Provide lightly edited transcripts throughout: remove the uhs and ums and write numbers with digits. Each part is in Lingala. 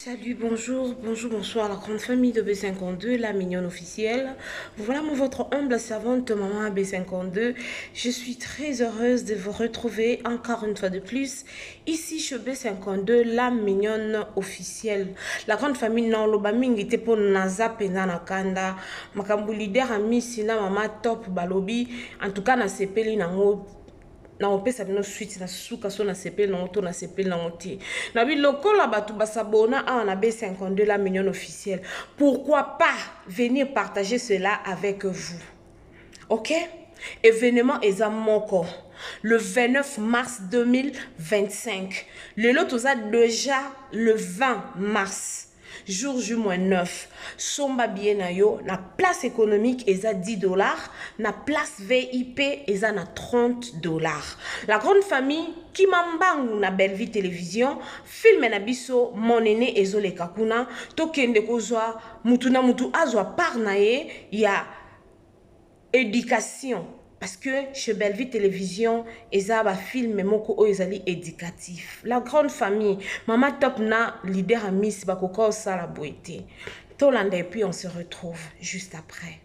Salut, bonjour, bonjour, bonsoir, la grande famille de B52, la mignonne officielle. Voilà mon votre humble servante, maman B52. Je suis très heureuse de vous retrouver encore une fois de plus ici chez B52, la mignonne officielle. La grande famille non loba mingi te po naza penza na kanda. Makambo leader Amisi na mama top balobi. En tout cas, na sepeli nango na kopesa bino suite na suka so nasepeli nango to nasepeli nango te. Na bi lokola bato basabona awa na B52 la mignonne officielle, pourquoi pas venir partager cela avec vous? Ok, événement eza moko le 29 mars 2025. Lelo toza déjà le 20 mars, jour J moins 9. Somba billet na yo. Na place économique eza 10 $, na place VIP eza na 30 $. La grande famille, kimambangu na Bellevue Télévision, film na biso Mon Aîné ezoleka kuna. Tokende kozwa, mutu na mutu azwa part na ye ya éducation, parce que chez Bellevue Télévision eza bafilm moko oyo ezali éducatif. La grande famille, mama top na leader Amis bakoka osala boye te. Tolanda et puis on se retrouve juste après.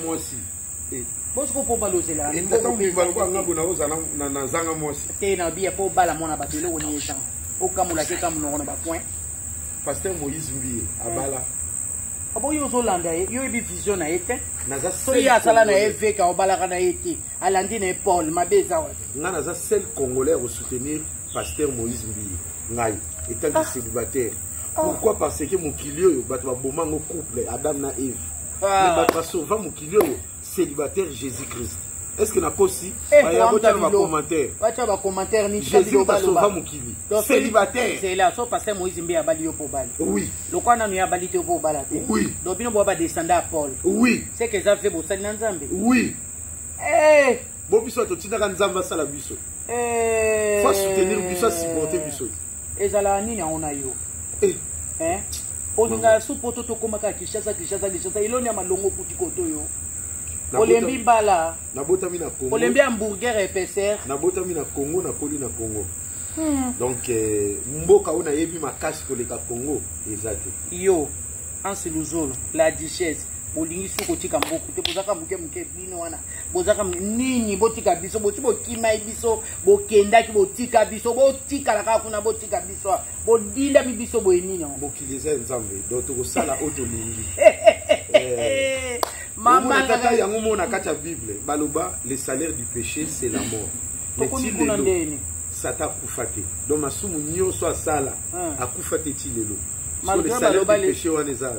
Mwasi. Bosiko mpo balozela. Tata mobimba lokola nga boye, nakozala nazanga mwasi? Te, na biya mpo obala mwana bato, eloko nini ezanga okamolaki eka monoko na bapoint. Pasteur Moïse Mbiye abala. Abo yo ozolanda ye, yo oyebi vision na ye te. Naza So ye asala na ye veka, obalaka na ye te, alandi na ye Paul, mabe eza wapi? Nga naza seul Congolais ya kosoutenir pasteur Moïse Mbiye, ngai étant que célibataire. Pourquoi? Parce que mokili oyo, bato baboma yango couple Adam na Eve, mais bato basauva mokili oyo célibataire, Jésus Christ. Est ce que nakosi? Baya botala bacommentaire. Batya bacommentaire ni? Jésus basauva mokili célibataire. C'est là so pasteur Moïse Mbiye abali, yo mpo obali? Oui. Lokwa nanu ye abali te, mpo obala te? Oui. Donc bino boya badescendant ya Paul? Oui. C'est que eza ve bosali na Nzambe? Oui. Eh! Bo biso totindaka Nzambe asala biso. Eh! Faut soutenir biso, asupporter biso. Ezalaka nini yango na yo? Eh. Hein? Olingaka su poto, tokomaka Kinshasa, Kinshasa, Kinshasa, eloni ya malongo okuti koto yo. Olembi mbala. Nabotami na Congo. Olembi hamburger épaisseur. Nabotami na Congo, nakoli na Congo. Donc mboka oyo nayebi makasi koleka Congo eza te. Yo Anse Luzolo la duchesse, bolingi su kotika mboku te, bozaka moke moke. Bino wana bozaka nini? Botika biso, boti bokimai biso, bokendaki, botika biso, botikala kaka kuna, botika biso, bodindami biso boye, nini yango? Mokili eza ya Nzambe, donc tokosala oyo tolingi. Mama. Tata yango mo na kati ya Bible baloba: le salaire du péché, c'est la mort. Mais Tokomi ti kuna lelo ndeni. Satan akufa te. Donc masumu nyonso asala, akufa te ti lelo. So Malgré le salaire baloba du péché wana eza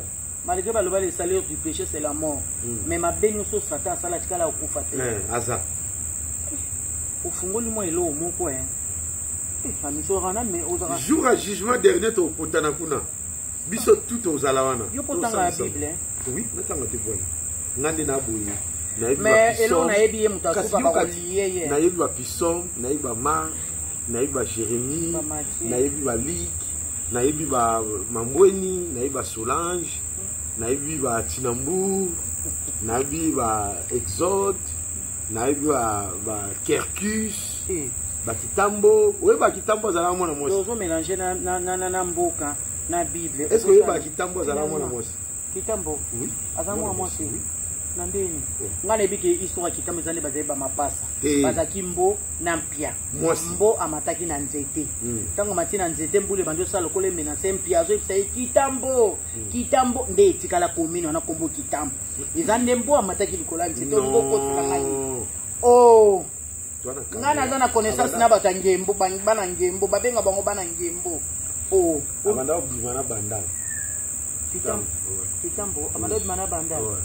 Malgré baloba le salaire du péché, c'est la mort, mais mabe nyonso Satan asala, tikala okufa te. Aza. Ofungoli mwa eloko moko e amiso wana, mais ozaka Jour ya jugement dernier, tokutana kuna, biso tout tozala wana. Yo mpo otanga ya Tosalisama. Bible, eh? Oui, natanga te bwana, nga nde naboye, nayebi. Mais eloko nayebi, ye moto Kasi asuka yoka bakolie ye. Nayebi bapsaume, nayebi bamark, nayebi baJérémie, Bamatthieu. nayebi baLuc, nayebi bamambweni, nayebi baSolange, nayebi batinambour, nayebi baExode, nayebi baKercus, bakitambo. Oyeba Kitambo azalaka mwana mwasi? Ozomélange na mboka na Bible. Est ce que oyeba Kitambo azalaka mwana mwasi? Kitambo? Oui. Aza mwana mwasi? Oui. Na ndeni? Oh. Ngai nayebi ke histoire ya Kitambo eza nde bazali bamapasa. Te. Bazalaki mbo na mpia. Mwasi. Mbo amataki na nzete. Ntango amati na nzete, mbula ebandi osala lokola emenase mpia, azoyebisa ye: "Kitambo, Kitambo." Nde etikala komine wana kombo Kitambo. Eza nde mbo amataki likolo ya nzete. Olingo okotela ngai? Non. Oh. Toi na Ngai naza na connaissance na bato ya Ngembo, bana Ngembo, babenga bango bana Ngembo. Oh. Abanda kobima na Bandal. Kitambo? Ouais. Kitambo amanda obima na Bandal? Ouais.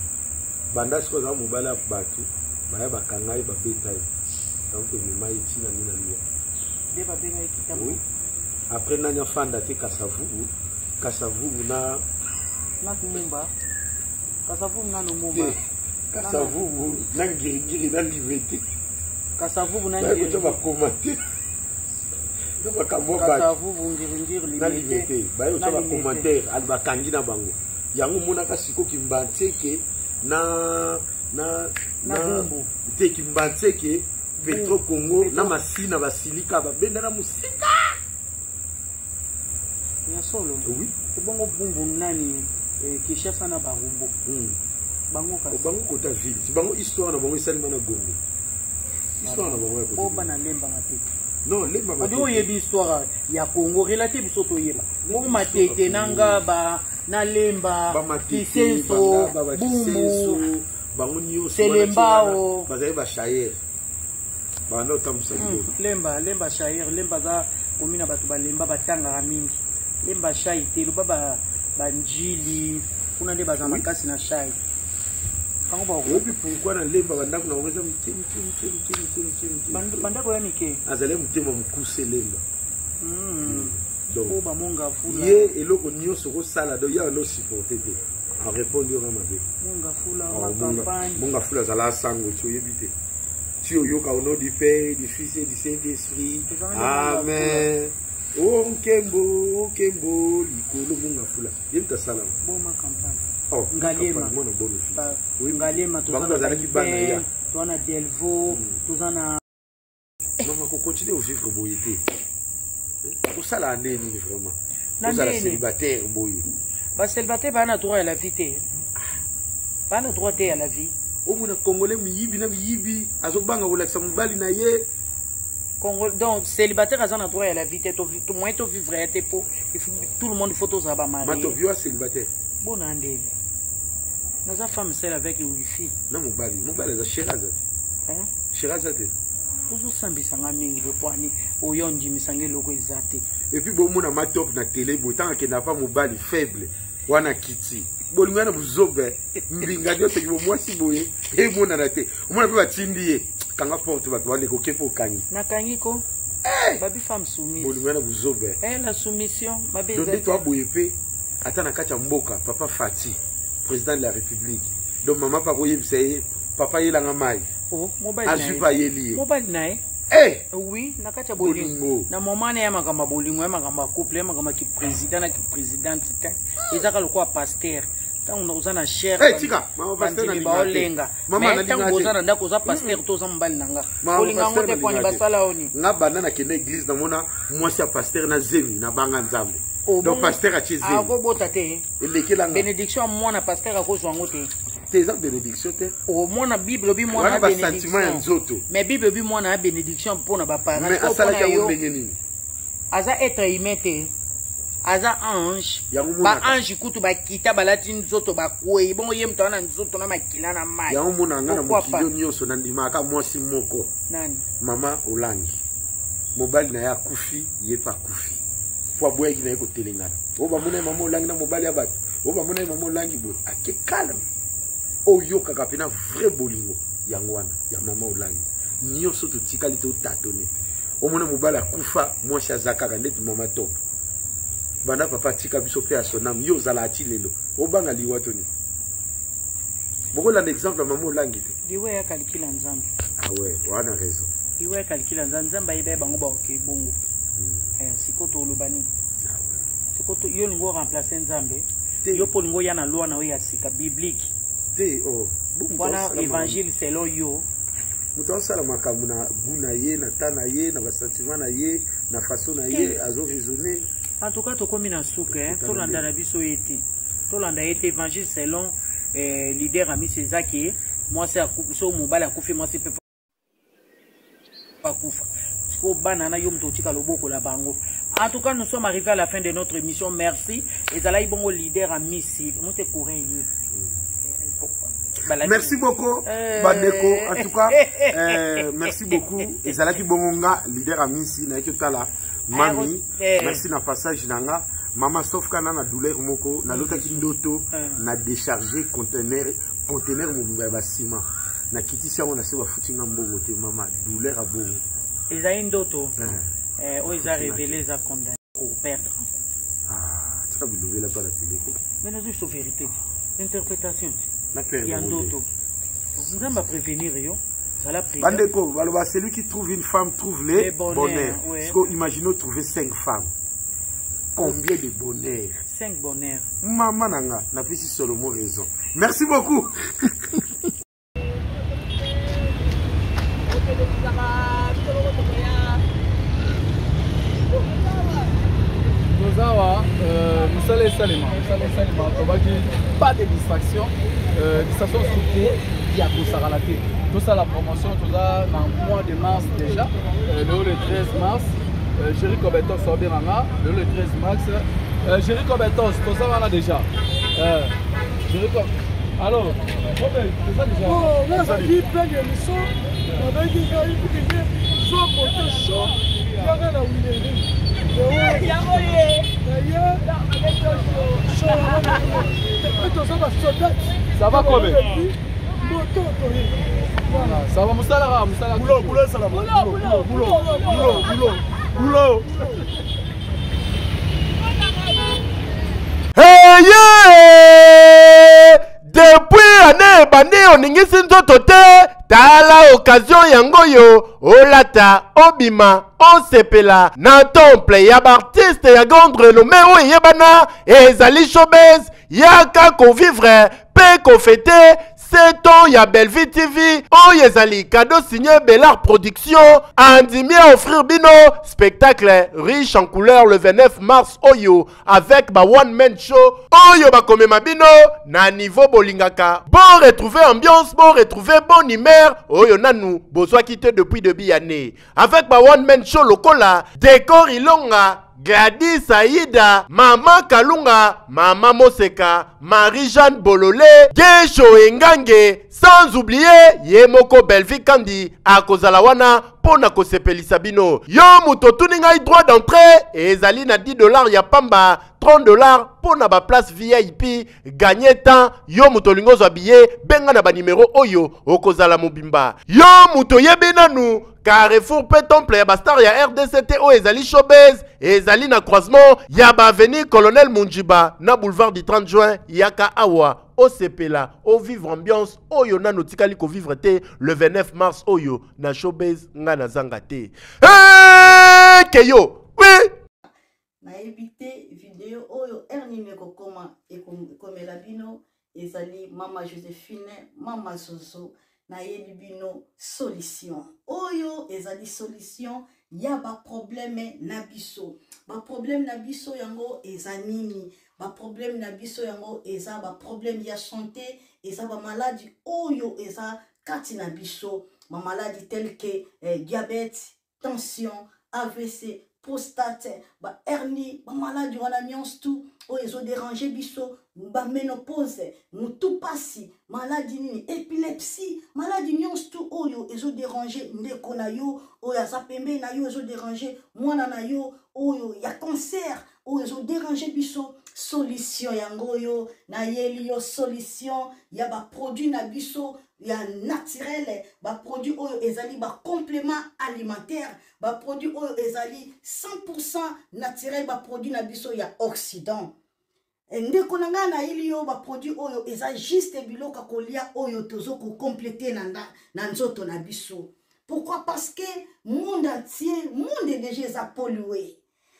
Banda sikoyo aza mobali ya bato, baya bakanga ye, babeta ye, donc emema ye ntina nini na liwa. Nde babenga ye Kitambo? Oui. Après nani afanda te? Kasavubu, Kasavubu na Na Lumumba, Kasavubu na Lumumba. Te, Kasavubu na Ngirigiri na Limete. Kasavubu na Baye kotya Ngiri. bakoma te na makambo ya bato. Kasavubu, Ngiringiri. Na Limete, baye kotya bacommentaire ali bakangi na bango yango. Omonaka sikoyo Kimbanseke na Na Bumbu. Te, Petro Congo Petro. na Masina, basilika, babendana mosika. Ya solo? Oui. Ebongo Bumbu nani, Kinshasa na Barumbu. Bango kasi. Bango kota ville. Bango histoire na bango esalima na Gombe. Histoire na bango ya kota. Oba na Lemba Matete. Non, Lemba Matete. Odi oyebi histoire ya Congo, relate biso toyeba. Bongo Matete nanga ba na Lemba, Kisenso, Bumbu, bango nyonso Selembao, bazali ba chayeur. Banda otambusa biloko. Lemba, Lemba chayeur, Lemba za komi na bato balemba batangaka mingi. Lemba chai te, loba ba banjili, kuna nde baza makasi na chai. Kango ba oyebi pourquoi na Lemba bandako na bango eza mike mike mike mike mike mike mike. Bandako ya mike. Azali motema mokuse Lemba. Donc o ba monga fula. Ye eloko nyonso okosala donc ya lo supporter te. A répondre yo mabe. Monga fula ma campagne. Monga fula azala sango ti oyebi te. Ti oyoka au nom du Père, du Fils et du Saint-Esprit. Amen. O nkembo, nkembo likolo monga fula. Ye mutu asala. Boma campagne. Oh, Ngalema. Mwana bonne fille. Ngalema toza bazalaki bana ya. Toza na Delvaux, toza na Mama ko continuer au vivre boye te. Osala nde nini vraiment? Ozala célibataire boye. Ba célibataire ba na droit à la vie te. Ba na droit te à la vie. Omona Congolais miyibi na miyibi azobanga kolakisa mobali na ye. Congo, donc célibataire aza na droit ya la vie te, to moyen to vivre ya te po tout le monde faut tozala ba marié. Matopi yo célibataire. Bona nde. Naza femme seule avec wifi. Na mobali, mobali aza chéraza te. Hein? Chéraza te. Ozosambisa nga mingi po ani oyo ndimisa nga eloko eza te. Et puis bomona matop na télé botanga kenda pa mobali faible wana kiti. Bolingo na buzobe mbinga nyonso ki bomwasi boye emonana te. Omona mpe batindi ye kanga porte bato baleka oke mpe okangi. Nakangi ko babi femme soumise. Bolingo na buzobe. La soumission mabe eza. Donc toi boye mpe ata na kati ya mboka papa Fati président de la République. Donc mama pa koyebisa ye papa yelanga mai. Oh, mobali na ye. Azwi pa yeli ye. Mobali na ye. Eh! Oui, na kati ya bolingo. Na moment na ya makambo ya bolingo, ya makambo ya couple, ya makambo ya ki président na ki présidente te. Ezaka lokola pasteur. Tango oza na chair. Eh, tika, mama pasteur na linga olenga. Mama na linga. Tango oza na ndako oza pasteur to oza mobali na nga. Bolinga ngo te poni basala oni. Nga banda na kende église na mona mwasi ya pasteur na zemi na banga nzambe. Donc pasteur atie zemi. Akobota te. Elekelanga. Bénédiction ya mwana pasteur akozwa ngo te. Te eza bénédiction te. Au mwana Bible bi mwana bénédiction. Sentiment ya nzoto. Mais Bible bi mwana bénédiction pona ba parents. Mais asalaki yango ndenge nini? Aza être humain te. Aza ange. Ba ange kutu ba kita balati nzoto ba kwei. Bongo ye mutu ana nzoto na makila na mai. Yango mona nga na mokili nyonso na ndimaka mwasi moko. Nani? Mama Olangi. Mobali na ye akufi, ye pa akufi. Po aboyaki na ye kotelengana. O ba mona mama Olangi na mobali ya bato. O ba mona mama Olangi boye. Ake calme. Oyokaka pe na vrai bolingo yango wana ya mama Olangi. Nyonso totikali to tatone. Omona mobali akufa, mwasi aza kaka ndeti mama top. Banda papa atika biso pe ya sonam, yo ozala ati lelo. Obanga liwa to nini? Bokolanda exemple ya mama Olangi te. Liwa ya kalikila Nzambe. Ah ouais, wana raison. Liwa ya kalikila Nzambe, Nzambe ayeba bango ba oke bongo. Siko toloba nini? Ah ouais. Siko to yo lingo remplacer Nzambe. Yo po lingo ya na loi na yo ya sika biblique. Te oh, wana évangile selon yo. Moto asala makambo na goût na ye, na temps na ye, na ba sentiment na ye, na façon na ye, azo raisonner. En tout cas tokomi na suka, hein. Tolanda na biso ye te. Tolanda ye te évangile selon leader Amisi Ezaki, mwasi akufi, so mobali akufi, mwasi pe akufa. Siko bana na yo moto otika loboko la bango. En tout cas, nous sommes arrivés à la fin de notre émission. Merci. Ezalaki bongo leader Amisi. Mote courant ye. Merci beaucoup, Bandeko. En tout cas, merci beaucoup. Ezalaki bongo nga leader Amisi na yeki tala mami. Merci na passage nanga. Mama sauf kana na douleur moko na lotaki ndoto na décharger conteneur mobimba ya ba ciment. Na kitisi yango na se ba futi nga mbongo te mama douleur a bongo. Ezali ndoto. Oyo eza révélé eza condamné au perdre. Ah, tika bilobela pa na télé ko. Mais nazo so vérité. Interprétation. Na perdre ya ndoto. Nzambe a prévenir yo. Zala prière. Bandeko, baloba celui qui trouve une femme trouve les Les bonheurs, bonheurs. ouais. Parce que imaginons trouver 5 femmes. Combien de bonheurs? 5 bonheurs. Maman nanga, n'a plus si Solomon raison. Merci beaucoup. Toza awa, mosala esalema, mosala esalema, tobaki pas de distraction, distraction surtout ya kosakana te. Tosala promotion, toza na mois de mars déjà, lelo le 13 mars. Jerry Cobetos obenganga lelo le 13 mars. Jerry Cobetos, toza wana déjà. Jerry Cobetos. Alors, Robert, toza déjà. Oh, nazali plein d'émission, nabengi ngai kukende zwa moto chaud yaka na wileri. Yango ye. Ye toza ba soldat. Ça va Kobe? Moto toye. Voilà, ça va mosala kaka mosala. Boulot, boulot, ça va. Boulot, boulot, boulot, boulot, boulot. Hey, yeah! Depuis année ebandi oningisi nzoto te, tala occasion yango oyo olata, obima, osepela na temple ya baartiste ya grande renommée oyo eyebana ezali showbiz. Yaka kovivre mpe kofete 7 ans ya Bellevue TV oyo ezali cadeau signé Bellard Production andimi à offrir bino spectacle riche en couleur le 29 mars oyo avec ba one man show oyo bakomema bino na niveau bolingaka. Bon retrouver ambiance, bon retrouver bonne humeur oyo nanu bozwaki te depuis début année avec ba one man show lokola Décor Ilonga, Gladys Aïda, Mama Kalunga, Mama Moseka, Marie-Jeanne Bololé, Gesho Engange, sans oublier Yemoko Bellevue Kandi akozala wana pona kosepelisa bino. Yo moto otuni ngai droit d'entrée ezali na 10 $ ya pamba, 30 $ pona ba place VIP. Gagner temps, yo moto olingi ozwa billet, benga na ba numéro oyo okozala mobimba. Yo moto oyebi nanu Carrefour pe temple ya bastar ya RDC te oyo ezali showbiz, ezali na croisement ya ba avenue Colonel Munjiba na boulevard du 30 juin. Yaka awa osepela, ovivre ambiance oyo nano otikali kovivre te le 29 mars oyo na showbiz. Nga nazanga te. Hey, keyo oui. Nayebi te video oyo heure nini ekokoma ekomela bino. Ezali mama Josephine, mama Zozo. Nayebi bino solution oyo ezali solution ya baproblème na biso. Baproblème na biso yango eza nini? Baproblème na biso yango eza baproblème ya santé, eza bamaladi oyo eza kati na biso, bamaladi tel que diabète, tension, AVC, prostate, bahernie, bamaladi wana nyonso tu oyo ezoderange biso, baménopause, motu pasi, maladi nini, épilepsie, maladi nyonso tu oyo ezoderange ndeko na yo oyo aza pembeni na yo, ezoderange mwana na yo oyo ya cancer, oyo ezoderange biso. Solution yango oyo nayeli yo, solution ya baproduit na biso ya naturel, baproduit oyo ezali bacomplément alimentaire, baproduit oyo ezali 100% naturel, baproduit na biso ya Occident. Ndeko na ngai, nayeli yo baproduit oyo eza juste biloko ya kolia oyo tozo kocompléter na nzoto na biso. Pourquoi? Parce que monde entier, monde déjà eza pollué,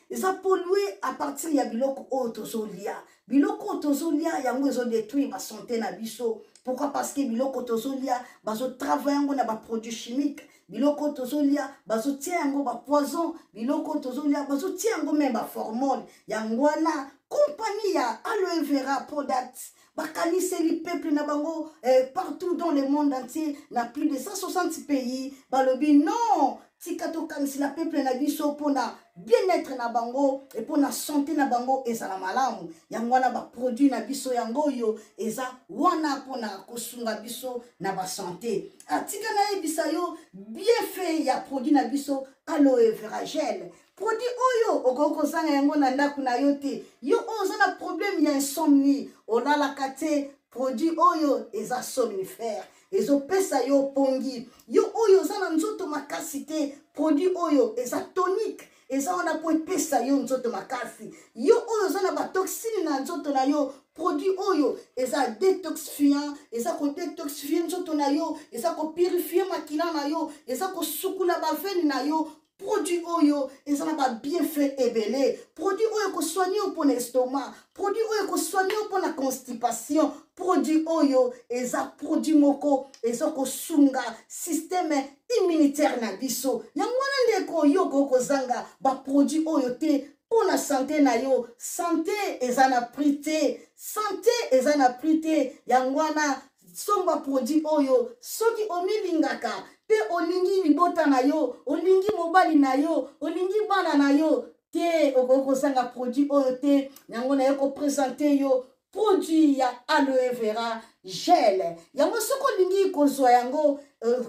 eza pollué à partir ya biloko oyo tozolia. Biloko oyo tozolia yango ezodétruire basanté na biso. Pourquoi? Parce que biloko tozolia, bazotravaille yango na baproduit chimique. Biloko oyo tozolia, bazotia yango bapoison. Biloko oyo tozolia, bazotia yango même baformol. Yango wana compagnie ya Aloe Vera Product bakaniseli peuple na bango partout dans le monde entier, na plus de 160 pays. Balobi non, tika tokanisela peuple na biso mpona bien-être na bango e mpona santé na bango ezala malamu. Yango wana baproduit na biso yango oyo eza wana mpona kosunga biso na basanté. Atika nayebisa yo bienfait ya produit na biso Aloe Vera Gel. Produit oyo okoki kozanga yango na ndako na yo te. Yo oyo oza na problème ya insomnie, olalaka te, produit oyo eza somnifère, ezopesa yo pongi. Yo oyo oza na nzoto makasi te, produit oyo eza tonique, eza wana mpo epesa yo nzoto makasi. Yo oyo oza na batoxine na nzoto na yo, produit oyo eza détoxifiant, eza kodétoxifie nzoto na yo, eza kopurifie makila na yo, eza kosukula baveine na yo. Produit oyo eza na babienfait ebele. Produit oyo ekosoigne yo mpona estomac, produit oyo ekosoigne yo mpona constipation. Produit oyo eza produit moko eza kosunga système immunitaire na biso. Yango wana ndeko, yo okoki kozanga baproduit oyo te. mpo na sante na yo. Sante eza na prix te, sante eza na prix te. Yango wana somba produit oyo soki omilingaka mpe olingi libota na yo, olingi mobali na yo, olingi bana na yo te, okoki kozanga produit oyo te. Yango naye kopresente yo produit ya aloe vera gel. Yango soki olingi kozwa yango,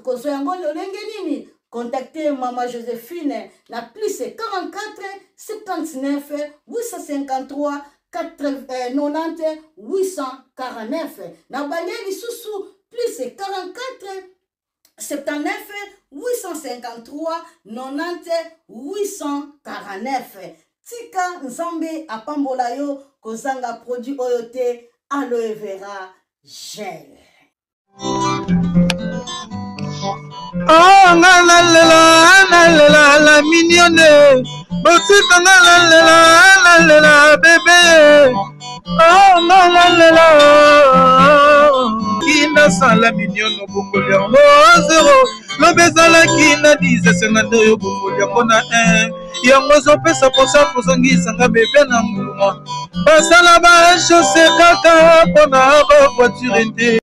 kozwa yango lolenge nini? Contacte mama Josephine na plus 44 79 853 90 849. Na bande lisusu plus 44 79 853 90 849. Tika Nzambe apambola yo, kozanga produit oyo te, aloe vera gel. Oh, nga nalela, nalela la mignonne, botika nga nalela, nalela bebe. Oh, nga nalela kinasala mignonne, obongoli yango zero, lobi ezalaki na 10 esenga nde oyo obongoli yango na 1, yango ezopesa mposa kozongisanga bebe na nguluma. Basala ba chausse kaka mpona ba voiture te.